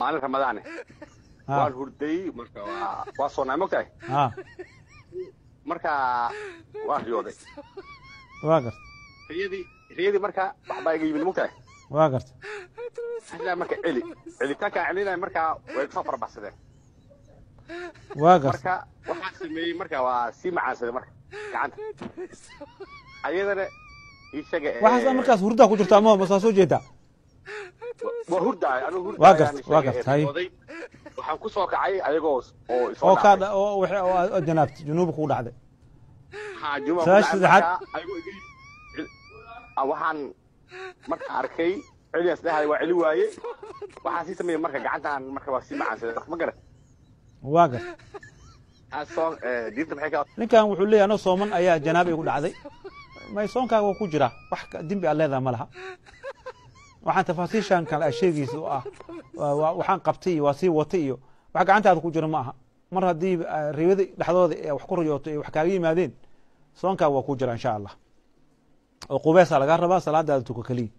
Maalin Ramadaane waan hurday, marka waa soonaa, mogtahay? Marka waan riyooday. Waa garta. Riyadii marka waxbaa iga yimid, mogtahay? Waa garta. Ilaa marka celi celitaankaan celinaya, markaa way kasoo farabaxsadeen. Waa garta. Marka waxaa sameeyey, marka waa sii macaansaday, marka gacanta ayadana ii sheega. Waxaas markaas hurdaa ku jirta ama masaa soo jeedaa? Waa hurdaay, anigu hurdaay. Waa garta, waa garta. Hay. Waxaan ku soo kacay ayagoo oo isoo oo kaa oo wixii oo janaabta junuuba kugu dhacday. Haa, juma. Su-aasha saddexaad. Waxaan marka arkay celiyaas dhahay, waa celi waaye. Waxaan sii sameeyey marka gacantaan, marka waa sii macaansaday, ma garat? Waa garta. Soon diinta maxay ka Ninkan wuxuu leeyahay anoo sooman ayaa janaaba igu dhacday. May, soonkaaga waa ku jira, wax dembi aad leedaha ma laha. Waxaan tafaasiishan kale a sheegaysa oo ah waxaan qabtay iyo waa sii watay iyo wax gacantaada ku jira ma aha. Mar haddii riyada dhexdooda ee wax ku riyooto ee wax kaaga yimaadeen, soonkaaga waa ku jira insha Allah, oo qubeesaa lagaa rabaa, salaadaada tuka keliya.